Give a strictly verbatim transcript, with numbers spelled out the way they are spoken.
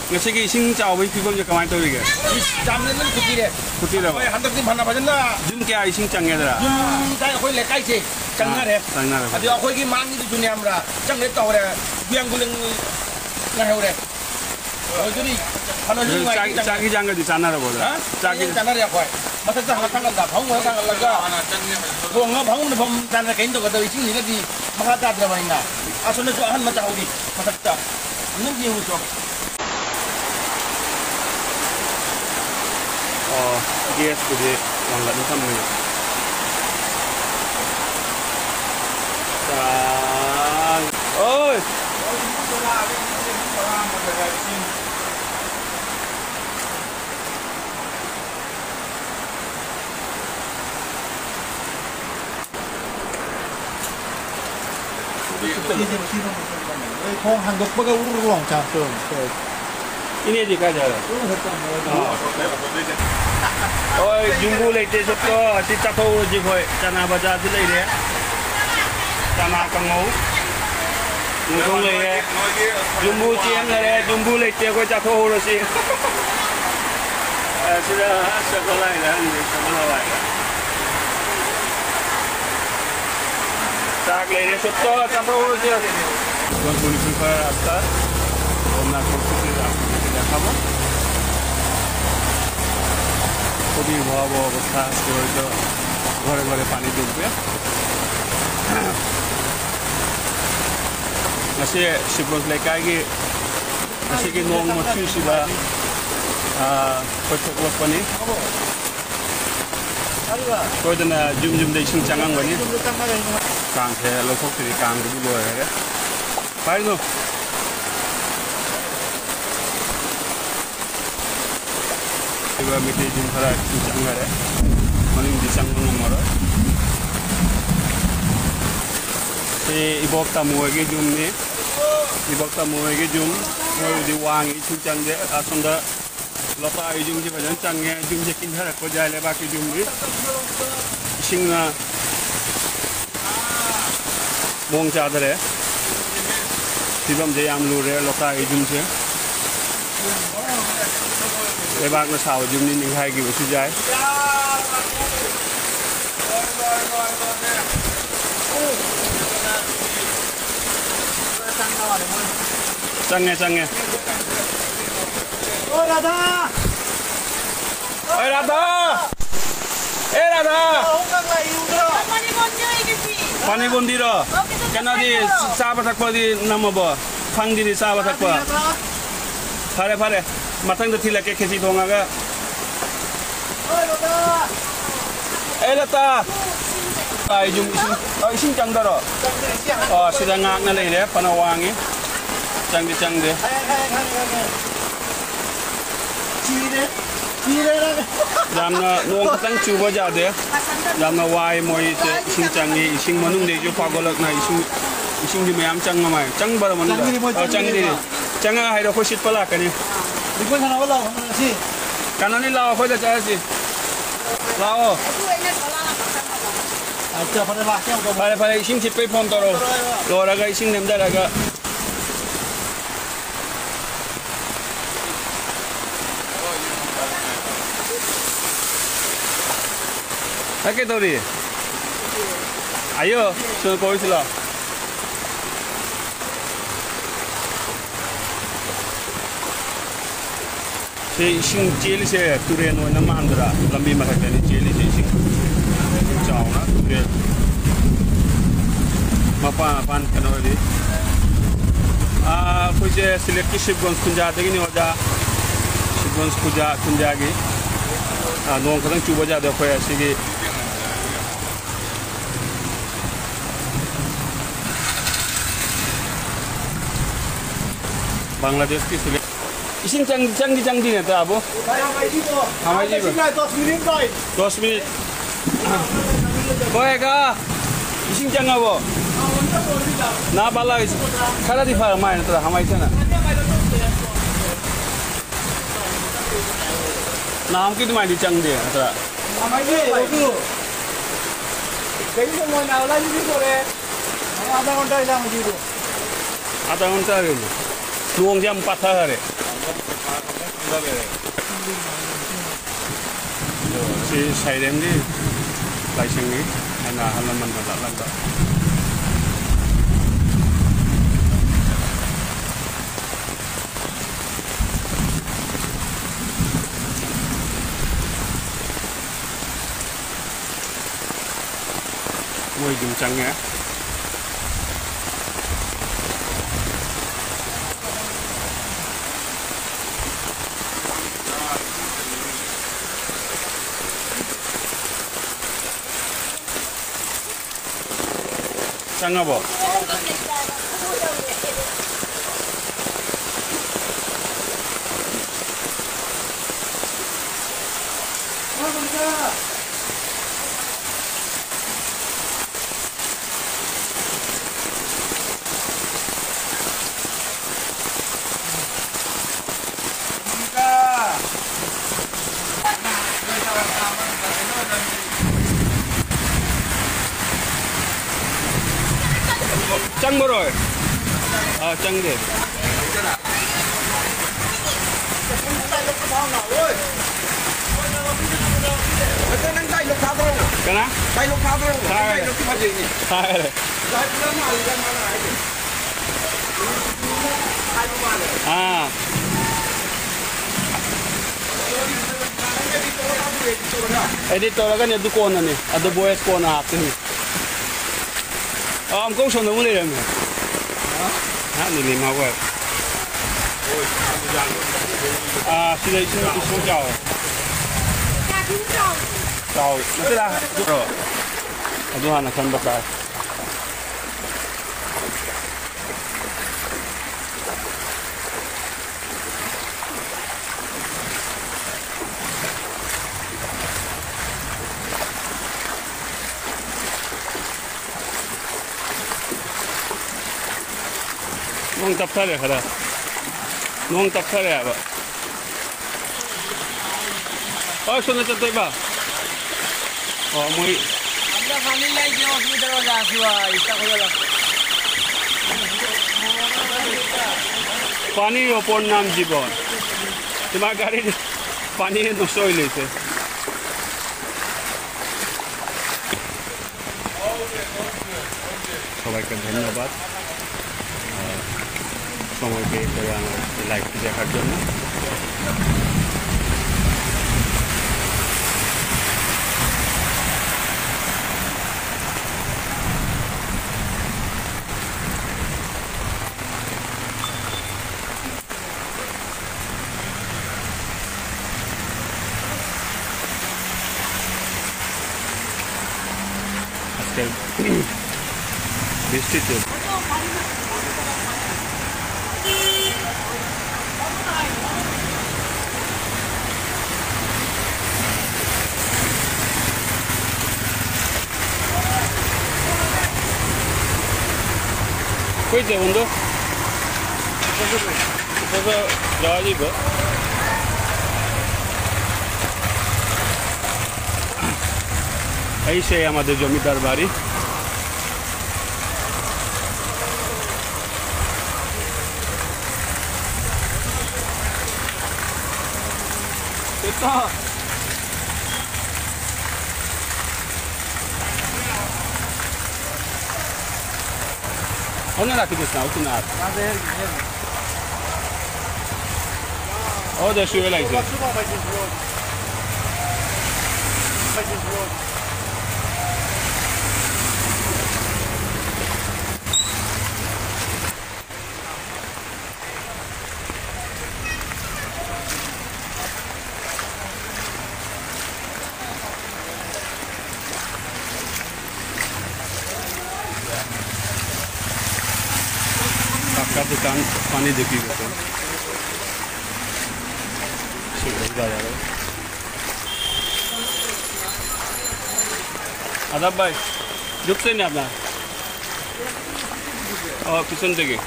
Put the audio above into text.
ꯉꯁꯤꯒꯤ ꯏꯁꯤꯡ ꯆꯥꯎꯕꯒꯤ ꯐꯤꯕꯝꯁꯦ ꯀꯃꯥꯏꯅ ꯇꯧꯔꯤꯒꯦ? ꯏꯁ, ꯌꯥꯝꯅ ꯑꯗꯨꯝ ꯐꯨꯠꯄꯤꯔꯦ꯫ ꯐꯨꯠꯄꯤꯔꯕ? ꯍꯣꯏ, ꯍꯟꯗꯛꯇꯤ ꯐꯅ ꯐꯖꯅ ꯌꯨꯝ ꯀꯌꯥ ꯏꯁꯤꯡ ꯆꯪꯉꯦꯗ꯭ꯔꯥ? ꯌꯨꯝ ꯇꯥꯏ, ꯑꯩꯈꯣꯏ ꯂꯩꯀꯥꯏꯁꯦ ꯆꯪꯅꯔꯦ꯫ ꯑꯥ, ꯆꯪꯅꯔꯦ꯫ ꯑꯗꯨ ꯑꯩꯈꯣꯏꯒꯤ ꯃꯥꯡꯒꯤꯗꯨꯁꯨꯅꯦ ꯈꯪꯕ꯭ꯔꯥ? ꯆꯪꯗ꯭ꯔꯦ ꯇꯧꯔꯦ꯫ ꯕꯤꯌꯥꯡ ꯀꯨꯂꯦꯡ ꯉꯥꯏꯍꯧꯔꯦ꯫ ꯑꯗꯨꯅꯤ ꯐꯅꯁꯨ ꯑꯗꯨ ꯅꯨꯡꯉꯥꯏꯇꯦ, ꯆꯥꯛ, ꯆꯪꯗ꯭ꯔꯦ꯫ ꯆꯥꯛ ꯏꯟꯖꯥꯡꯒꯗꯤ ꯆꯥꯅꯔꯕꯣ, ꯑꯗꯨꯗ? ꯍꯥ? ꯆꯥꯛ ꯆꯥꯛ ꯏꯟꯖꯥꯡ ꯏꯟ- ꯆꯥꯅꯔꯦ ꯑꯩꯈꯣꯏ꯫ ꯃꯊꯛꯇ ꯍꯪꯒꯠ ꯊꯥꯡꯒꯠꯂ, ꯐꯃꯨꯡ ꯍꯪꯒꯠ ꯊꯥꯡꯒꯠꯂꯒ ꯊꯣꯡꯉ ꯐꯃꯨꯡꯗ ꯐꯝ ꯆꯥꯅ ꯀꯩꯅꯣ ꯇꯧꯒꯗꯕ, ꯏꯁꯤꯡꯁꯤꯅꯗꯤ ꯃꯈꯥ ꯇꯥꯗ꯭ꯔꯕꯅꯤꯅ꯫ ꯑꯁꯣꯝꯗꯁꯨ ꯑꯍꯟ ꯑꯃ ꯆꯥꯍꯧꯔꯤ ꯃꯊꯛꯇ꯫ ꯑꯝꯇꯪ ꯌꯦꯡꯉꯨꯆꯣ꯫ ꯑꯣ, ꯒꯦꯁꯄꯨꯗꯤ ꯋꯥꯡꯈꯠꯅ ꯊꯝꯃꯦ꯫ ꯆꯥ-, ꯑꯣꯏ! ꯊꯣꯡ ꯍꯥꯡꯗꯣꯛꯄꯒ ꯎꯔꯨꯔꯨ ꯂꯥꯎ ꯆꯥꯛꯇꯣ꯫ ꯏꯅꯦꯗꯤ ꯀꯥꯏ ꯆꯠꯈ꯭ꯔꯦ? ꯑꯥ꯫ ꯍꯣꯏ, ꯌꯨꯝꯕꯨ ꯂꯩꯇꯦ, ꯆꯠꯇꯣ꯫ ꯑꯁꯤ ꯆꯥꯊꯣꯛꯎꯔꯁꯤ ꯑꯩꯈꯣꯏ꯫ ꯆꯅꯥ ꯕꯖꯥꯔꯁꯨ ꯂꯩꯔꯦ꯫ ꯆꯅꯥ ꯀꯥꯡꯉꯧ꯫ ꯅꯨꯡꯊꯣꯡ ꯂꯩꯔꯦ꯫ ꯌꯨꯝꯕꯨ ꯆꯦꯟꯈꯔꯦ꯫ ꯌꯨꯝꯕꯨ ꯂꯩꯇꯦ꯫ ꯑꯩꯈꯣꯏ ꯆꯥꯊꯣꯛꯍꯧꯔꯁꯤ꯫ ꯑ, ꯁꯤꯗ ꯁꯒꯣꯜ ꯍꯋꯥꯏꯗ ꯍꯪꯉꯤ, ꯁꯒꯣꯜ ꯍꯋꯥꯏꯗ꯫ ꯆꯥꯛ ꯂꯩꯔꯦ, ꯁꯨꯠꯇꯣ ꯆꯥꯊꯣꯛꯍꯧꯔꯁꯤ꯫ ꯃꯅꯤꯄꯨꯔ ꯈꯔ ꯍꯥꯞꯇ, ꯀꯣꯝꯅ ꯈꯣꯠꯄꯁꯤ ꯂꯥꯛꯄꯁꯤꯗ ꯈꯕ꯫ খুবই ভয়াবহ অবস্থা আজকে, হয়তো ঘরে ঘরে পানি ঢুকবে। ꯉꯁꯤ ꯁꯤꯕ꯭ꯔꯣꯟ ꯂꯩꯀꯥꯏꯒꯤ ꯉꯁꯤꯒꯤ ꯅꯣꯡ ꯃꯆꯨꯁꯤꯗ, ꯑꯥ, ꯑꯩꯈꯣꯏ ꯊꯣꯛꯂꯛꯄꯅꯤ꯫ ꯁꯣꯏꯗꯅ ꯌꯨꯝ ꯌꯨꯝꯗ ꯏꯁꯤꯡ ꯆꯪꯉꯝꯒꯅꯤ꯫ ꯀꯥꯡꯁꯦ ꯂꯧꯊꯣꯛꯇ꯭ꯔꯤ, ꯀꯥꯡꯕꯨꯗꯤ ꯂꯣꯏꯈꯔꯦ꯫ ꯄꯥꯏꯅꯨ꯫ ꯑꯗꯨꯒ ꯃꯩꯇꯩꯁꯤꯡ ꯈꯔ ꯆꯪꯈꯔꯦ, ꯃꯅꯨꯡꯗꯤ ꯆꯪꯕ ꯉꯝꯃꯔꯣꯏ꯫ ꯁꯤ ꯏꯕꯣꯛ ꯇꯥꯃꯨ ꯍꯣꯏꯒꯤ ꯌꯨꯝꯅꯤ꯫ ꯏꯕꯣꯛ ꯇꯥꯃꯨ ꯍꯣꯏꯒꯤ ꯌꯨꯝ, ꯃꯣꯏꯕꯨꯗꯤ ꯋꯥꯡꯉꯤ, ꯏꯁꯤꯡ ꯆꯪꯗꯦ꯫ ꯑꯁꯣꯝꯗ ꯂꯣꯇꯥ ꯍꯣꯏ ꯌꯨꯝꯁꯤ ꯐꯖꯅ ꯆꯪꯉꯦ꯫ ꯌꯨꯝꯁꯦ ꯀꯤꯟꯊꯔꯛꯄ ꯌꯥꯏ, ꯂꯩꯕꯥꯛꯀꯤ ꯌꯨꯝꯅꯤ꯫ ꯏꯁꯤꯡꯅ ꯃꯑꯣꯡ ꯆꯥꯗꯔꯦ꯫ ꯐꯤꯕꯝꯁꯦ ꯌꯥꯝ ꯂꯨꯔꯦ ꯂꯣꯇꯥ ꯍꯣꯏ ꯌꯨꯝꯁꯦ꯫ ꯂꯩꯕꯥꯛꯅ ꯁꯥꯕ ꯌꯨꯝꯅꯤ ꯅꯤꯡꯈꯥꯏꯈꯤꯕꯁꯨ ꯌꯥꯏ꯫ ꯆꯪꯉꯦ, ꯆꯪꯉꯦ꯫ ꯑꯣ, ꯔꯥꯙꯥ! ꯑꯣꯏ, ꯔꯥꯙꯥ! ꯑꯦ, ꯔꯥꯙꯥ! ꯄꯥꯅꯤ ꯕꯣꯟꯗꯤꯔꯣ? ꯀꯩꯅꯣꯗꯤ, ꯆꯥꯕ ꯊꯛꯄꯗꯤ ꯅꯝꯃꯕꯣ? ꯐꯪꯗꯤꯗꯤ ꯆꯥꯕ ꯊꯛꯄ? ꯐꯔꯦ, ꯐꯔꯦ꯫ ꯃꯊꯪꯗ ꯊꯤꯜꯂꯛꯀꯦ, ꯈꯦꯆꯤ ꯊꯣꯡꯉꯒ꯫ ꯑꯦ, ꯂꯇꯥ! ꯑꯥ, ꯌꯨꯝ ꯏꯁꯤꯡ, ꯑꯥ, ꯏꯁꯤꯡ ꯆꯪꯗꯔꯣ? ꯑꯥ, ꯁꯤꯗ ꯉꯥꯛꯅ ꯂꯩꯔꯦ, ꯐꯅ ꯋꯥꯡꯉꯤ꯫ ꯆꯪꯗꯤ ꯆꯪꯗꯦ꯫ ꯌꯥꯝꯅ ꯅꯣꯡ ꯈꯤꯇꯪ ꯆꯨꯕ ꯌꯥꯗꯦ꯫ ꯌꯥꯝꯅ ꯋꯥꯏ ꯃꯣꯏꯁꯦ, ꯏꯁꯤꯡ ꯆꯪꯉꯤ, ꯏꯁꯤꯡ ꯃꯅꯨꯡꯗꯒꯤꯁꯨ ꯐꯥꯎꯒꯠꯂꯛꯅ ꯏꯁꯤꯡ, ꯏꯁꯤꯡꯗꯤ ꯃꯌꯥꯝ ꯆꯪꯉ ꯃꯥꯜꯂꯦ꯫ ꯆꯪꯕꯔ ꯃꯅꯨꯡꯗ? ꯆꯪꯗ꯭ꯔꯤ ꯃꯣꯏ, ꯑꯥ, ꯆꯪꯗ꯭ꯔꯤ꯫ ꯆꯪꯗ꯭ꯔꯤ꯫ ꯆꯪꯉꯒ ꯍꯥꯏꯔꯣ, ꯑꯩꯈꯣꯏ ꯁꯤꯠꯄ ꯂꯥꯛꯀꯅꯤ꯫ ꯂꯤꯀꯣꯟ ꯁꯥꯟꯅꯕ ꯂꯥꯛꯑꯣ, ꯈꯪꯕ ꯅꯠꯇꯦ꯫ ꯀꯩꯅꯣꯅꯤ, ꯂꯥꯛꯑꯣ, ꯑꯩꯈꯣꯏꯗ ꯆꯠꯂꯁꯤ꯫ ꯂꯥꯛꯑꯣ꯫ ꯑꯠꯆꯥ, ꯐꯔꯦ, ꯂꯥꯛꯀꯦ ꯑꯃꯨꯛ꯫ ꯐꯔꯦ, ꯐꯔꯦ, ꯏꯁꯤꯡ ꯁꯤꯠꯄꯩ ꯐꯣꯟ ꯇꯧꯔꯛꯑꯣ꯫ ꯂꯣꯏꯔꯒ ꯏꯁꯤꯡ ꯅꯦꯝꯊꯔꯒ꯫ ꯅꯪ ꯀꯩꯗꯧꯔꯤ? ꯑꯌꯣ, ꯁꯨꯝ ꯀꯣꯏꯔꯨꯁꯤ ꯂꯥꯎ꯫ ꯁꯤ ꯏꯁꯤꯡ ꯆꯦꯜꯂꯤꯁꯦ ꯇꯨꯔꯦꯟ ꯑꯣꯏꯅ ꯃꯥꯟꯗ꯭ꯔꯥ? ꯂꯝꯕꯤ ꯃꯊꯛꯇꯅꯤ ꯆꯦꯜꯂꯤꯁꯦ ꯏꯁꯤꯡ꯫ ꯆꯥꯎꯅ ꯇꯨꯔꯦꯟ꯫ ꯃꯄꯥꯟ ꯃꯄꯥꯟ ꯀꯩꯅꯣ ꯑꯣꯏꯔꯤ꯫ ꯑꯥ, ꯑꯩꯈꯣꯏꯁꯦ ꯁꯤꯂꯦꯠꯀꯤ ꯁꯤꯕꯒꯟꯖ ꯈꯨꯟꯖꯥꯗꯒꯤꯅꯤ ꯑꯣꯖꯥ꯫ ꯁꯤꯕꯒꯟꯖ ꯈꯨꯟꯖꯥ, ꯈꯨꯟꯖꯥꯒꯤ꯫ ꯑꯥ, ꯅꯣꯡ ꯈꯤꯇꯪ ꯆꯨꯕ ꯌꯥꯗꯦ ꯑꯩꯈꯣꯏ ꯑꯁꯤꯒꯤ ꯕꯪꯒ꯭ꯂꯥꯗꯦꯁꯀꯤ ꯁꯤꯂꯦꯠ꯫ ꯏꯁꯤꯡ ꯆꯪ-, ꯆꯪꯗꯤ ꯆꯪꯗꯤ ꯅꯠꯇ꯭ꯔꯥꯕꯣ? ꯍꯥꯃꯥꯏꯖꯤꯕꯣ? ꯗꯁ ꯃꯤꯅꯤꯠ ꯀꯥꯏ꯫ Dust minute. ꯍꯣꯏ, ꯀꯥ꯫ ꯏꯁꯤꯡ ꯆꯪꯉꯕꯣ? ꯅꯥ ꯕꯥꯂꯥ ꯈꯔꯗꯤ ꯐꯔ ꯃꯥꯏ ꯅꯠꯇ꯭ꯔꯥ, ꯍꯥꯃꯥꯏ ꯆꯪꯉ? ꯅꯍꯥꯟꯃꯨꯛꯀꯤ ꯑꯗꯨꯃꯥꯏꯅꯗꯤ ꯆꯪꯗꯦ ꯅꯠꯇ꯭ꯔꯥ? ꯍꯥꯃꯥꯏꯖꯤ, ꯑꯗꯨ꯫ ꯀꯩꯅꯣ ꯃꯣꯏ ꯅꯥ ꯕꯥꯂꯥ ꯁꯤꯗꯤ ꯇꯧꯔꯦ꯫ ꯑꯥꯙꯥ ꯘꯟꯇꯥ ꯏꯂꯥ ꯃꯁꯤꯗꯣ꯫ ꯑꯥꯙꯥ ꯘꯟꯇꯥ ꯑꯣꯏꯔꯦ꯫ ꯅꯣꯡꯁꯦ ꯌꯥꯝ ꯄꯥꯊꯈꯔꯦ꯫ ꯁꯤ ꯁꯩꯔꯦꯡꯒꯤ ꯂꯥꯏꯁꯪꯅꯤ ꯍꯥꯏꯅ ꯑꯍꯜ ꯂꯃꯟꯅ ꯂꯥꯛꯂꯝꯕ꯫ ꯃꯣꯏ ꯑꯗꯨꯝ ꯆꯪꯉꯦ꯫ ꯆꯪꯉꯕꯣ? ꯆꯪꯕꯔꯣꯏ꯫ ꯑꯥ, ꯆꯪꯗꯦ꯫ ꯀꯅꯥ? ꯊꯥꯔꯦ꯫ ꯊꯥꯔꯦ꯫ ꯑꯥ꯫ Edit ꯇꯧꯔꯒꯅꯤ, ꯑꯗꯨ ꯀꯣꯟꯅꯅꯤ꯫ ꯑꯗꯨ voice ꯀꯣꯟꯅ ꯍꯥꯞꯇꯣꯏꯅꯤ꯫ ꯑꯥ, ꯑꯃꯨꯛ ꯁꯣꯝꯗ ꯑꯃꯨꯛ ꯂꯩꯔꯝꯃꯦ꯫ ꯍꯥ? ꯅꯤꯂꯤꯃꯥ ꯍꯣꯏ꯫ ꯑꯥ, ꯁꯤꯗ ꯏꯁꯤꯡ, ꯏꯁꯤꯡ ꯆꯥꯎꯋꯦ꯫ ꯆꯥꯎꯋꯦ꯫ ꯅꯠꯇꯦꯗ, ꯑꯗꯨ ꯍꯥꯟꯅ ꯈꯟꯕ ꯇꯥꯏ꯫ ꯅꯣꯡ ꯇꯞꯊꯔꯦ ꯈꯔ꯫ ꯅꯣꯡ ꯇꯞꯊꯔꯦ ꯍꯥꯏꯕ꯫ ꯍꯣꯏ, ꯁꯣꯝꯗ ꯆꯠꯇꯣꯏꯕ꯫ ꯑꯣ, ꯃꯣꯏ꯫ পানীৰ অপৰ নাম জীৱন। তোমাৰ গাড়ীত পানীয়ে নচই লৈছে। সবাইকে ধন্যবাদ, আহ, সময় বের করে আমার লাইভটি দেখার জন্য। আজকে বৃষ্টিতে। কই যাই বন্ধু? কোথাও যাওয়া যাইব? এই সেই আমাদের জমিদার বাড়ি। এটা অন্য রাখি দিস না, ওখানে আর। ও, দেড়শো বেলা আইছে। পাক্কা দোকান, পানি দেখি গেছে। সুন্দর বাজারে। আদাব ভাই, ঢুকছেন না আপনার? ও, পিছন থেকে।